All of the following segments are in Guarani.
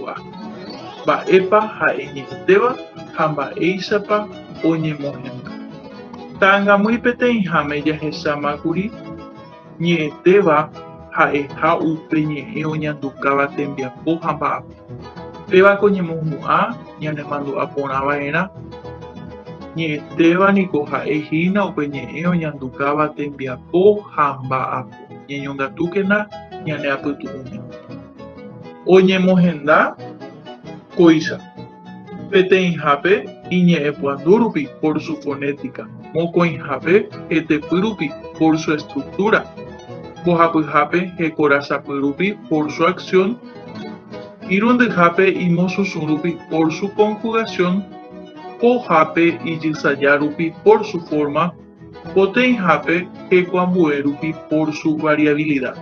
Ñanemandu'a mba'épa ha'e ñe'ẽtéva ha mba'éichapa oñemohenda. Ta'angamýi peteĩháme jahechámakuri ñe'ẽtéva ha'eha upe ñe'ẽ oñandukáva tembiapo ha mba'apo. Péva ko ñemohu'ã ñanemandu'a porã va'erã. Ñe'ẽtéva niko ha'e hína upe ñe'ẽ oñandukáva tembiapo ha mba'apo. Ñañongatúkena ñane apytu'ũme. Oñemohenda kóicha, peteĩhápe iñe'ẽpuandu rupi por su fonética, mokõihápe hetepy rupi por su estructura, mbohapyhápe hekorasapy rupi por su acción, irundyhápe imosusũ rupi por su conjugación, pohápe ijysaja rupi por su forma, Poteĩhápe heko ambue rupi por su variabilidad.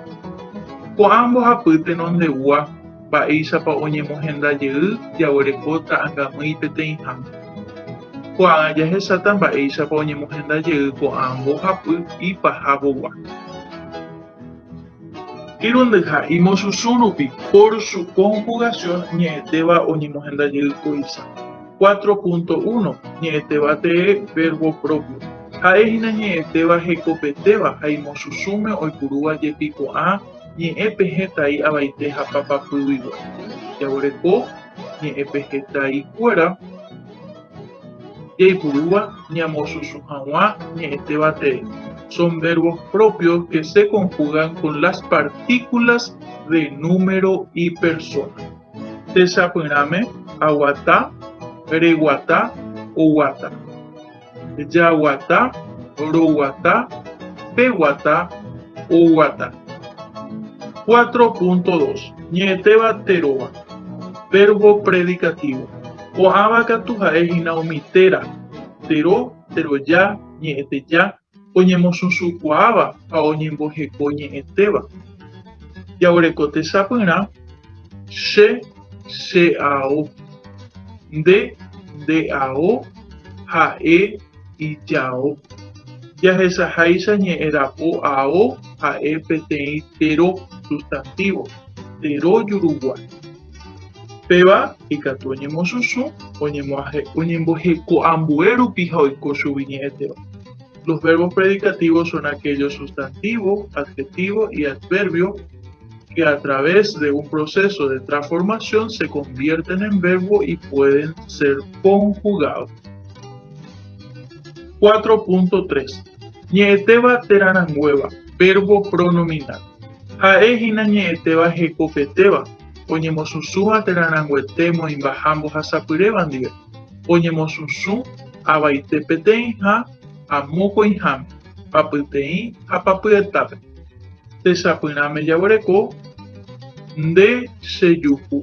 Ko'ã mbohapy tenondegua mba'éichapa oñemohenda jey jaguereko ta'angamýi peteĩháme. Ko'ágã jahecháta mba'éichapa oñemohenda jey ko'ã mbohapy ipahavogua. Irundyha imosusũ rupi por su conjugación ñe'ẽtéva oñemohenda jey kóicha. 4.1 Ñe'ẽtéva tee, verbo propio. Ha'e hína ñe'ẽtéva hekopetéva ha imosusũme oipurúva jepi ko'ã ñe'ẽpehẽtai avaite ha papapyguigua. Jaguereko ñe'ẽpehẽtaikuéra jaipurúva ñamosusũ hag̃ua ñe'ẽtéva tee. Son verbos propios que se conjugan con las partículas de número y persona. Techapyrãme, aguata, reguata, oguata. Jaguata, roguata, peguata, oguata. 4.2 Ñe'ẽtéva teróva. Verbo predicativo. Ko'ãva katu ha'e hína umi téra, tero, teroja, ñe'ẽteja, oñemosusũkuaáva ha oñemboheko ñe'ẽtéva. Jaguereko techapyrã, che, che ao, nde, nde ao, ha'e, ijao. Jahechaháicha ñe'ẽ rapo ao ha'e peteĩ tero sustantivo, tero jurugua. Péva ikatu oñemosusũ, oñemboheko ambue rupi ha oiko chugui ñe'ẽtéva. Los verbos predicativos son aquellos sustantivos, adjetivos y adverbios que a través de un proceso de transformación se convierten en verbo y pueden ser conjugados. 4.3 Ñe'ẽtéva térã rãnguéva, verbo pronominal. Ha'e hína ñe'ẽtéva hekopetéva, oñemosusũva térã rãnguete moĩmbaha mbohasapyréva ndive, oñemosusũ avaite peteĩha ha mokõiháme, papyteĩ ha papyetápe. Techapyrãme jaguereko, Nde chejuhu,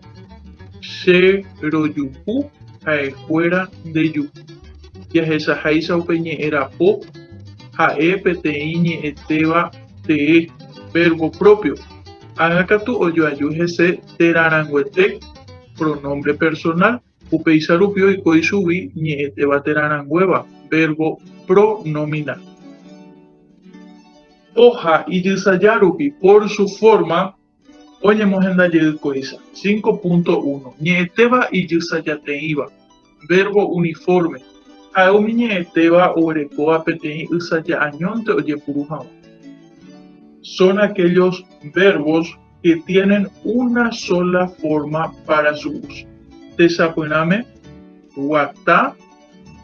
che rojuhu, ha'ekuéra ndejuhu. Jahechaháicha upe ñe'ẽ rapo ha'e peteĩ ñe'ẽtéva tee, verbo propio, ág̃a katu ojoaju hese térãrãnguete, pronombre personal, upéicha rupi oiko ichugui ñe'ẽtéva térãrãnguéva, verbo pronominal. Poha ijysaja rupi, por su forma, oñemohenda jey kóicha, 5.1 Ñe'ẽtéva ijysajateĩva, verbo uniforme, ha'e umi ñe'ẽtéva oguerekóva peteĩ ysaja añónte ojepuru hag̃ua. Son aquellos verbos que tienen una sola forma para su uso. Techapyrãme, guata,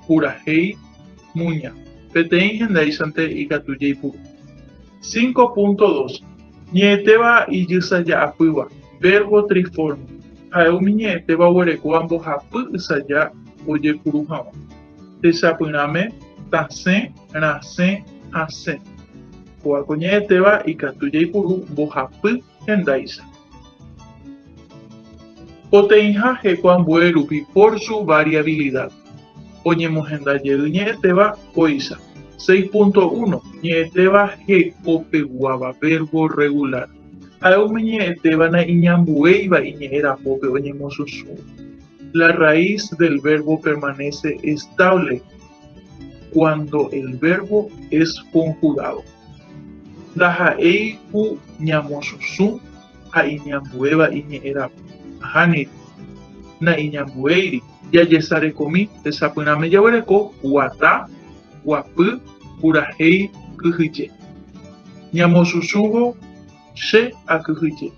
purahéi, muña. Peteĩ hendáichante ikatu jaipuru. 5.2 Ñe'ẽtéva ijysaja'apýva, verbo triforme, ha'e umi ñe'ẽtéva oguerekóva mbohapy ysaja ojepuru hag̃ua. Techapyrãme, tasẽ, rasẽ, hasẽ. Kóva ko ñe'ẽtéva ikatu jaipuru mbohapy hendáicha. Poteĩha heko ambue rupi por su variabilidad. Oñemohenda jey ñe'ẽtéva kóicha. 6.1 Ñe'ẽtéva hekopeguáva, verbo regular. Ha'e umi ñe'ẽtéva naiñambuéiva iñe'ẽ rapópe oñemosusũ. La raíz del verbo permanece estable cuando el verbo es conjugado. Ndaha'éi ku ñamosusũ ha iñambuéva iñe'ẽ rapo. Ahániri. Naiñambuéiri, jajesarekomi tesapyrãme jaguereko guata, guapy, purahéi, kyhyje. Ñamosusũvo che akyhyje,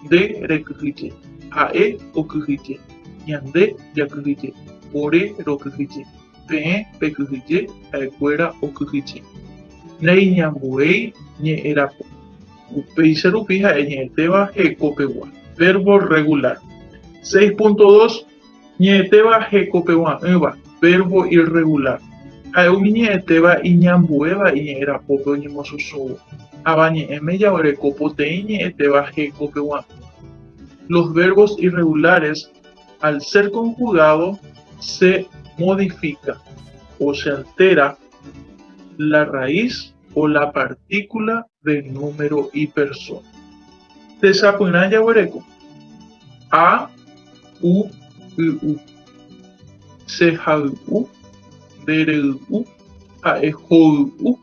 nde rekyhyje, ha'e okyhyje, ñande jakyhyje, ore rokyhyje, peẽ pekyhyje, ha'ekuéra okyhyje. Naiñambuéi ñe'ẽrapo. Upéicha rupi ha'e ñe'ẽtéva hekopegua, verbo regular. 6.2 Ñe'ẽtéva hekopegua'ỹva, verbo irregular. Ha'e umi ñe'ẽtéva iñambuéva iñe'ẽrapópe oñemosusũvo. Avañe'ẽme jaguereko poteĩ ñe'ẽtéva hekopegua'ỹ. Los verbos irregulares, al ser conjugado, se modifica o se altera la raíz o la partícula de número y persona. Techapyrã jaguereko, A, U, Y, U. Che hay'u, nde rey'u, ha'e hoy'u,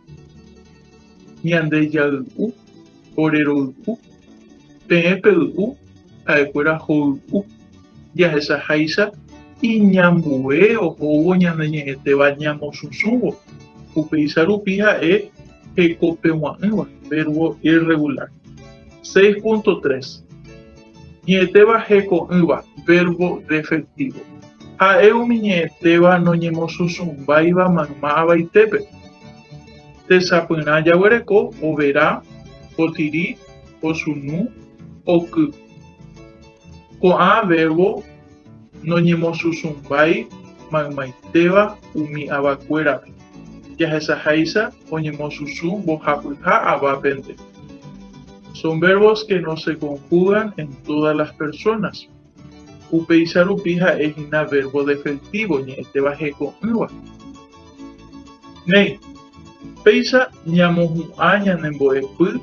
ñande jay'u, ore roy'u, peẽ pey'u, ha'ekuéra hoy'u. Jahechaháicha iñambue ohóvo ñane ñe'ẽtéva ñamosusũvo, upéicha rupi ha'e hekopegua'ỹva, verbo irregular. 6.3. Ñe'ẽtéva heko'ỹva, verbo defectivo. Ha'e umi ñe'ẽtéva noñemosusũmbáiva mayma avaitépe. Techapyrã jaguereko, overa, otiri, osunu, oky. Ko'ã verbo noñemosusũmbái maymaitéva umi avakuérape, jahechaháicha oñemosusũ mbohapyha avápente. Son verbos que no se conjugan en todas las personas. Upéicha rupi ha'e hína verbo defectivo, ñe'ẽtéva heko'ỹva. Néi, péicha ñamohu'ã ñane mbo'epy.